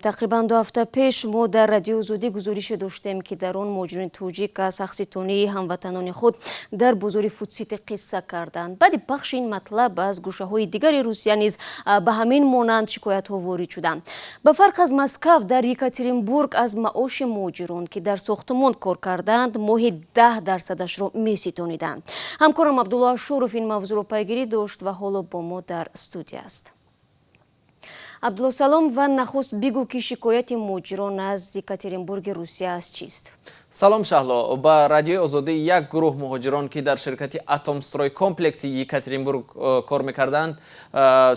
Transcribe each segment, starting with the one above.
Тақрибан 2 ҳафта пеш мо дар Радиои Озодӣ гузорише доштем, ки дар он муҳоҷирони тоҷик аз ҳақситонии ҳамватанони худ дар бозори Фудсити қисса карданд. Баъди пахши ин матлаб аз гӯшаҳои дигари Русия низ ба ҳамин монанд шикоятҳо ворид шуданд. Ба фарқ аз Москав, дар Екатеринбург аз маоши муҳоҷирон, ки дар сохтмон кор кардаанд, моҳи 10 дарсадашро меситониданд. Ҳамкорам Абдулло Ашуров ин мавзӯъро пайгирӣ дошт ва ҳоло бо мо дар студия аст. Абдулло, салом ва нахуст бигӯ, ки шикояти муҳоҷирон аз Екатеринбурги Русия аз чист? Салом, Шаҳло. Ба Радиои Озодӣ як гурӯҳ муҳоҷирон, ки дар ширкати Атомстройкомплекси Екатеринбург кор мекарданд,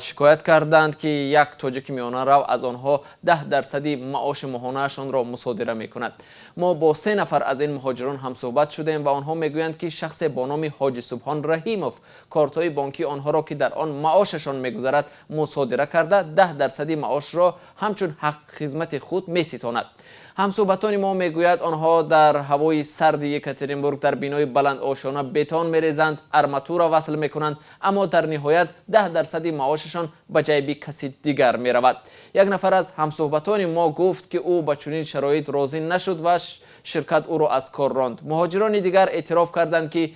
шикоят карданд, ки як тоҷики миёнарав аз онҳо 10 дарсади маоши моҳонаашонро мусодира мекунад. Мо бо се нафар аз ин муҳоҷирон ҳамсӯҳбат шудем ва онҳо мегӯянд, ки шахсе бо номи Ҳоҷи Субҳон Раҳимов кортҳои бонкии онҳоро, ки дар он маошашон мегузарад, мусодира карда, 10 дарсади маошро ҳамчун ҳаққи хизмати худ меситонад. Ҳамсӯҳбатони мо мегӯяд, онҳо дар ҳавои сарди Екатеринбург дар бинои баландошёна бетон мерезанд, арматура васл мекунанд, аммо дар ниҳоят 10 дарсади маошашон ба ҷайби каси дигар меравад. Як нафар аз ҳамсӯҳбатони мо гуфт, ки ӯ ба чунин шароит розӣ нашуд ва ширкат ӯро аз кор ронд. Муҳоҷирони дигар эътироф карданд, ки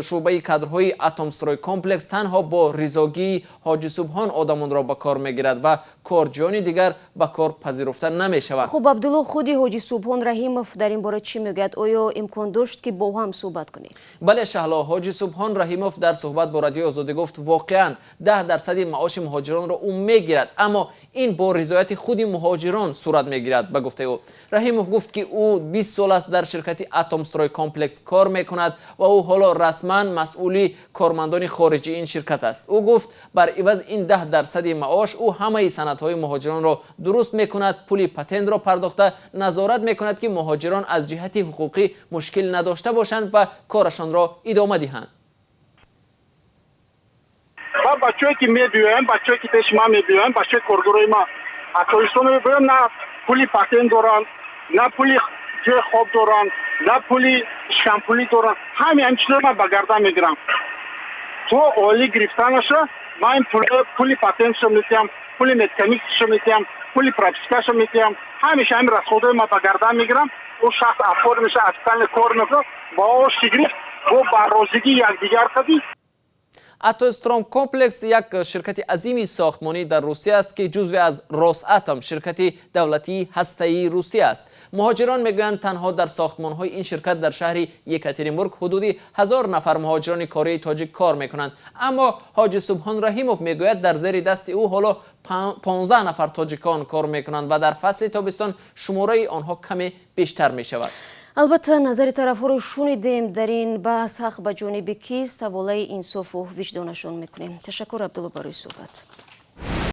шӯъбаи кадрҳои Атомстройкомплекс танҳо бо ризогии Ҳоҷи Субҳон одамонро ба кор мегирад ва корҷиёни дигар ба кор пазируфта намешаванд. Хуб, Абдулло, худи Ҳоҷи Субҳон Раҳимов дар ин бора чӣ мегӯяд? Оё имкон дошт, ки бо ҳам суҳбат кунед? Бале, Шаҳло. Ҳоҷи Субҳон Раҳимов дар суҳбат бо Радиои Озодӣ гуфт, воқеан 10 дарсади маоши муҳоҷиронро ӯ мегирад, аммо ин бо ризояти худи муҳоҷирон сурат мегирад. Ба гуфтаи ӯ, Раҳимов гуфт, ки ӯ 20 сол аст дар ширкати Атомстройкомплекс кор мекунад ва ӯ ҳоло расман масъули кормандони хориҷии ин ширкат аст. Ӯ гуфт, бар иваз ин 10 дарсади маош ӯ ҳамаи санадҳои муҳоҷиронро дуруст мекунад, пули патентро пардохта, назорат мекунад, ки муҳоҷирон аз ҷиҳати ҳуқуқӣ мушкил надошта бошанд ва корашонро идома диҳанд. Ва бачаҳое, ки мебиёянд, бачаҳое, ки пеши ман мебиёянд, бачаҳои коргарои ман аз Тоҷикистон мебиёянд, на пули патент доранд, на пули ҷои хоб доранд, на пули шампулӣ доранд. Ҳамин ҳамин чизро ман ба гардан мегирам то олӣ гирифтанаша. Ман пули патентшо метиҳам, пули медкомиссияшо метиҳам, пули пропискашо метиҳам. Ҳамеша ҳамин расходҳои ман ба гардан мегирам. Ӯ шахс афкор меша, официально кор мекунад, маош гирифт бо баррозигии якдигар қадӣ. Атомстройкомплекс як ширкати азими сохтмонӣ дар Русия аст, ки ҷузве аз Росатом, ширкати давлатии ҳастаии Русия аст. Муҳоҷирон мегӯянд, танҳо дар сохтмонҳои ин ширкат дар шаҳри Екатеринбург ҳудуди 1000 нафар муҳоҷирони кории тоҷик кор мекунанд. Аммо Ҳоҷи Субҳон Раҳимов мегӯяд, дар зери дасти ӯ ҳоло 15 нафар тоҷикон кор мекунанд ва дар фасли тобистон шумораи онҳо каме бештар мешавад. Албатта, назари тарафҳоро шунидем. Дар ин баҳс ҳақ ба ҷониби кист, ҳаволаи инсофу виҷдонашон мекунем. Ташаккур, Абдулло, барои суҳбат.